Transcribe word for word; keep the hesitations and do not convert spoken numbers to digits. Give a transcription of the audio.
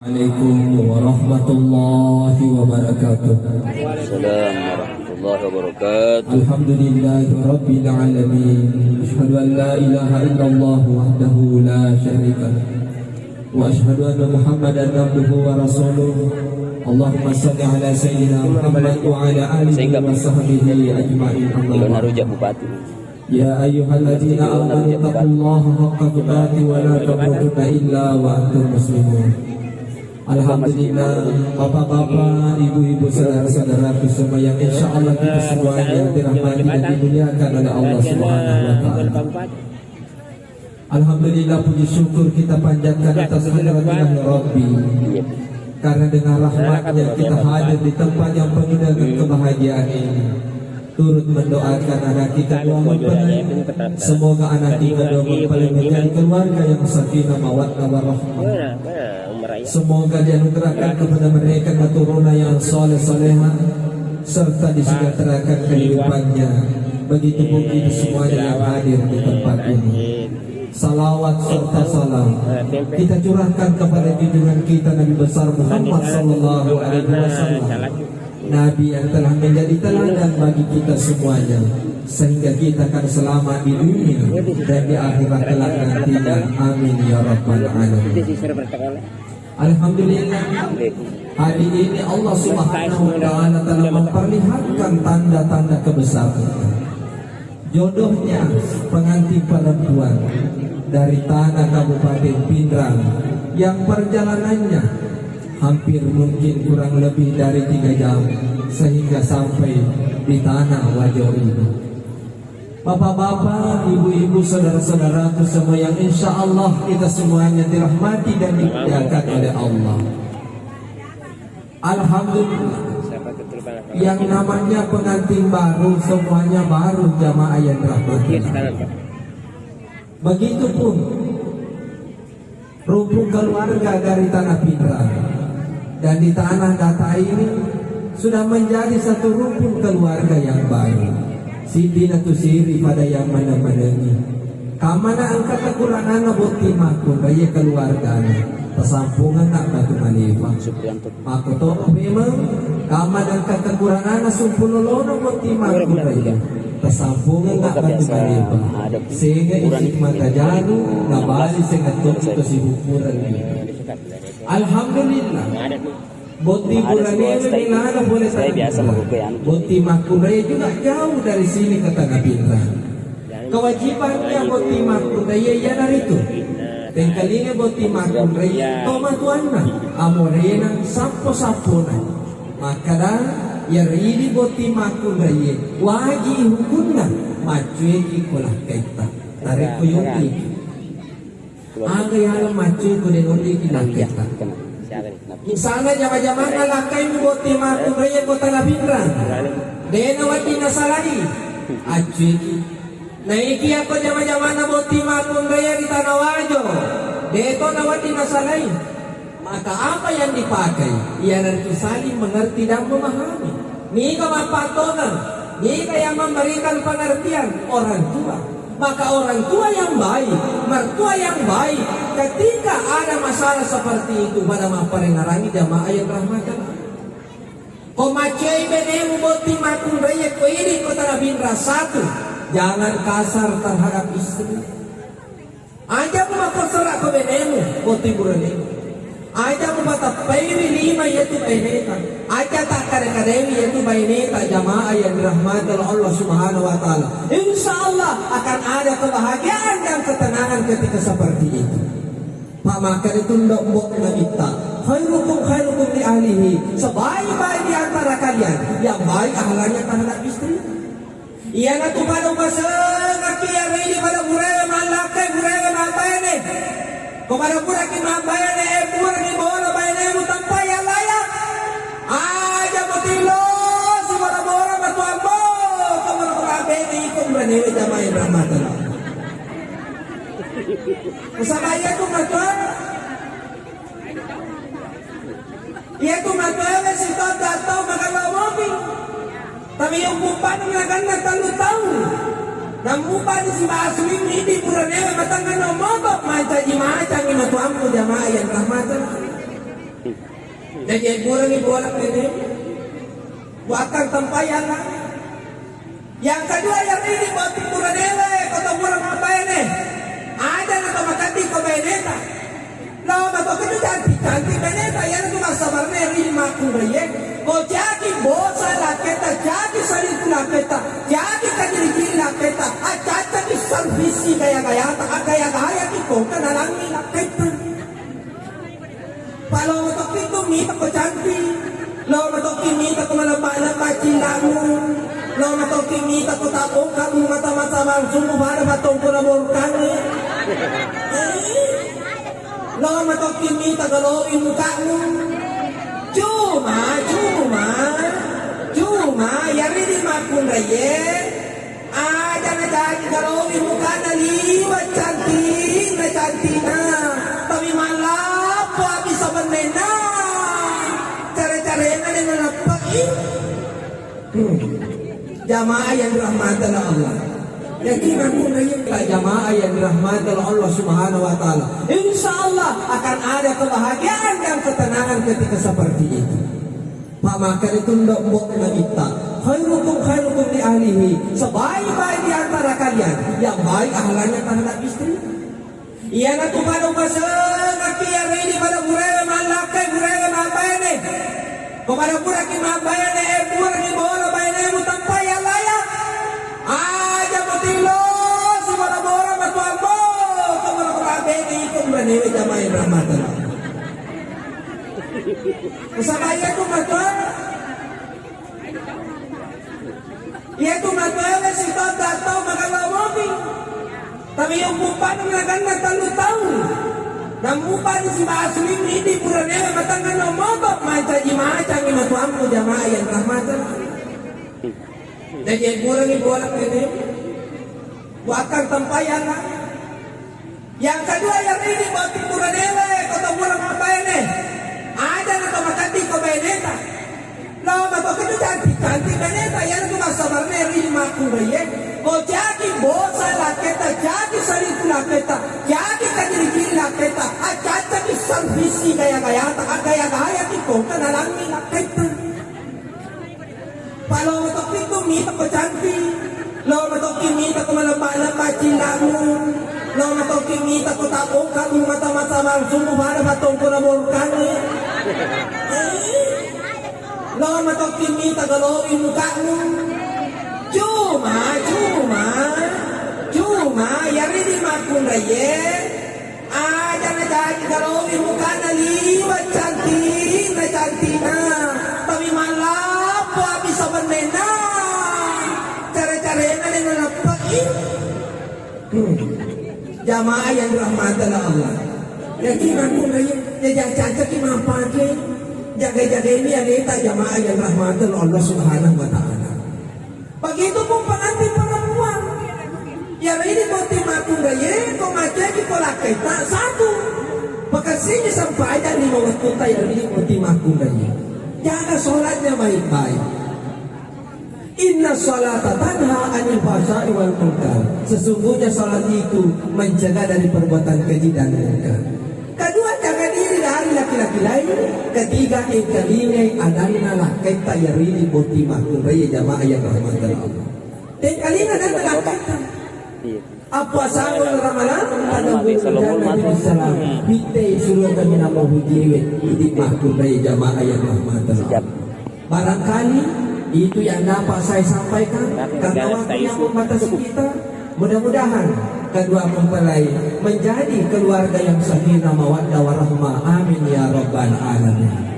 عليكم ورحمة الله وبركاته. السلام ورحمة الله وبركاته. الحمد لله رب العالمين. أشهد أن لا إله إلا الله وحده لا شريك له. وأشهد أن محمدا عبده ورسوله. اللهم صل على سيدنا محمد وعلى آله وصحبه أجمعين. أما بعد. يا أيها الذين آمنوا اتقوا الله حق تقاته ولا تموتن إلا وأنتم مسلمون. Alhamdulillah, bapak-bapak, ibu-ibu, saudara-saudaraku semua yang insya Allah kita semuanya dirahmati dan dimuliakan oleh Allah Subhanahu wa Ta'ala. Alhamdulillah, puji syukur kita panjatkan atas hadirat ilahi Rabbi. Karena dengan rahmatnya kita hadir di tempat yang penuh dengan kebahagiaan ini. Turut mendoakan anak kita dua mempelai. Semoga anak kita dua mempelai menjadi keluarga yang sakinah mawaddah warahmah. Semoga dianugerahkan kepada mereka keturunan yang soleh soleha serta disejahterakan kehidupannya. Begitu pun kita semuanya yang hadir di tempat ini. Salawat serta salam kita curahkan kepada junjungan kita Nabi besar Muhammad sallallahu alaihi wasallam. Nabi yang telah menjadi teladan bagi kita semuanya, sehingga kita akan selamat di dunia dan di akhirat kelak nantinya. Amin ya rabbal alamin. Alhamdulillah, hari ini Allah Subhanahu wa Ta'ala telah memperlihatkan tanda-tanda kebesarannya. Jodohnya pengantin perempuan dari tanah Kabupaten Pinrang yang perjalanannya hampir mungkin kurang lebih dari tiga jam sehingga sampai di tanah Wajo ini. Bapak-bapak, ibu-ibu, saudara-saudaraku semua yang insya Allah kita semuanya dirahmati dan dimuliakan oleh Allah. Alhamdulillah. Yang namanya pengantin baru, semuanya baru, jamaah yang dirahmati. Begitupun rumpun keluarga dari tanah Pinrang. Dan di tanah Data ini sudah menjadi satu rumpun keluarga yang baru. Siddi natusiri pada yang mana-manangi. Kamana engka kekuranganna botting makkunraie keluargana. Tasampungenna batu malepa. Makkotopa memeng, kamana engka kekuranganna sumpulolona botting makkunraie. Tasampungenna batu malepa. Sega isi mata jaru, nabali sega tosi bukkurenni. Alhamdulillah. Botting buranewe milana pole tanah. Botting makkunraie juga jauh dari sini ke Tanah Pinrang. Kewajibannya botting makkunraie iyanaritu tengkalinga botting makkunraie tomatoanna, amorena, sappo-sappona. Makkada, yaridi botting makkunraie waji hukunna, maccueki ko lakkaitta. Narekko yolli. Aga yala maccueko de nolli ki lakkaitta. Misalna jama-jamanna lakkai mu botting makkunraie ko Tanah Pinrang. De nawedding nasalai. Accueki. Naiki yakko jama-jamanna botting makkunraie ri Tanah Wajo. De to nawedding nasalai. Maka apa yang dipakai? Iyanaritu saling mengerti dan memahami. Niga mappattongeng, niga yang memberikan pengertian? Orang tua. Maka orang tua yang baik, mertua yang baik, ketika ada masalah seperti itu, pada mapparengarangi jamaah yang rahmatan Allah. Ko maccei benemu botting makkunraie ko idi ko Tanah Pinrang satu, jangan kasar terhadap istri. Aja mumakkosoro ko benemu, botting buranemu. Aja mupateppaiwi lima iyatu baineta. Aja takkada-kadaiwi iyatu baineta, jamaah yang dirahmati oleh Allah Subhanahu wa Ta'ala. Insya Allah akan ada kebahagiaan dan ketenangan ketika seperti itu. Pak, maka itu ndok mbok nabitta. Khairukum khairukum li ahlihi. Sebaik-baik di antara kalian yang baik ahlaknya terhadap istri. Iyanatu pada umasengekki iyaridi pada burewe mallakkai burewe mabbaine. Ko pada puraki mabbaine, eh, purani bola bainemu teppa iya layang. Aja mutillo si bora-bora matuambo. Ko pada purabene iko buranewe jamaah yang rahmatan. Nasaba iyatu matuang. Iyatu matuawe sitau tau magello mopi. Tapi umpupani naganna tellu taung. Nampupani sibawa suwingngi idi puranewe matengnga no mogok mancaji macangngi matuammu jamaah yang rahmatan. Jadi, burangi bola ini. Buatkan tempat yang lain. Yang kedua, yang ini buat hiburan ele, kota bulan mabaene. Ada na to makati ko baeneta. Lo mato ketu cantik, cantik baeneta, ya tu masa barne ri maku reye. Ko jaki bosa laketa, jaki salitu laketa, jaki kajiri-jiri laketa, acaca ki servisi gaya-gaya ta, gaya-gaya ki ko kenalangi laketa. Palo matokki tu mita ko cantik. Lo matokki mita ko malebba-lebba cilamu. Lo matokki mita ko tabongkamu mata-mata langsung pada patongko na borkangi. Lo matokki mita galoi mukamu. Cuma, cuma, cuma, yari di makunraye. Aja najaji galowi mukana liwa cantikna, cantikna. Tapi malappo abisa bennena. Care-carena de naleppei. Hmm. Jamaah yang dirahmati oleh Allah. Yakin aku nanya, jamaah yang dirahmati oleh Allah Subhanahu wa Ta'ala. Insya Allah akan ada kebahagiaan dan ketenangan ketika seperti itu. Pamaka itu ndok mbok nabitta, "Khairukum khairukum li ahlihi." Sebaik-baik di antara kalian yang baik ahlaknya terhadap istri. Iyana tu pada upasengakki yaridi pada burewe mallakkai burewe mabbaene. Ko pada buraki mabbaene, eh, burani bola baenemu tempai yang layak. Aja mutilo si bola-bola matuambo. Ko bola ko mabbaene itu burenewe jamaah rahmatan. Nasaba iyatu matoa, iyatu matoa sitotta tau magello mopi. Tapi yang mupani naganna tellu taung. Dan mupani si Basri ini buranena matanganna moto, mancaji macangi matuammu jamaah yang rahmatan. Jadi burangi bola ini. Buatkan tempat yang lain. Yang kedua, yang ini buat hiburan ele, kota bulan apa ini? Ada na to makati ko baeneta. Lo mato ketu cantik, cantik baeneta, ya tu masa barne ri maku baye. Ko jaki bosa laketa, jaki salitu laketa, jaki kajiri-jiri laketa, acaca ki servisi gaya-gaya ta, gaya-gaya ki ko kenalangi laketa. Palo matokki tu mita ko cantik. Lo matokki mita ko malebba-lebba cilamu. Lo matokki mita ko tabongkamu mata-mata langsung pada patongko na borkangi. Lo matokki mita galowi mukamu. Cuma, cuma, cuma, yaridi makunraye. Aja najaji galowi mukana liwa cantikna, cantikna. Tapi malappo abisa bennena. Care-carena de naleppei. Hmm. Jamaah yang dirahmati oleh Allah. Yakin aku nanya, ya, ya, caca ki mampake. Jaga-jaga ini ya, neta jamaah yang dirahmati oleh Allah Subhanahu wa Ta'ala. Begitupun pengantin perempuan. Yaridi botting makunraye, ko maceki ko lakkaita, satu. Pakessini sempajang lima wettunta yaridi botting makunraye. Jaga sholatnya baik-baik. Inna salata tanha anil fahsya'i wal munkar. Sesungguhnya salat itu mencegah dari perbuatan keji dan munkar. Kedua, jaga diri dari laki-laki lain. Ketiga, engkalingai adanna lakkaitta yaridi botting makunraie jamaah yang dirahmati Allah. Tengkalinga adanna lakkaitta. Appuasangeng Ramalang, pada bulan Nabi Sallam, bitte suruh kami nama hujiwe, idi makunraie jamaah yang dirahmati Allah. Barangkali itu yang dapat saya sampaikan, karena waktu yang membatasi kita. Mudah-mudahan kedua mempelai menjadi keluarga yang sakinah mawaddah warahmah. Amin ya rabbal alamin.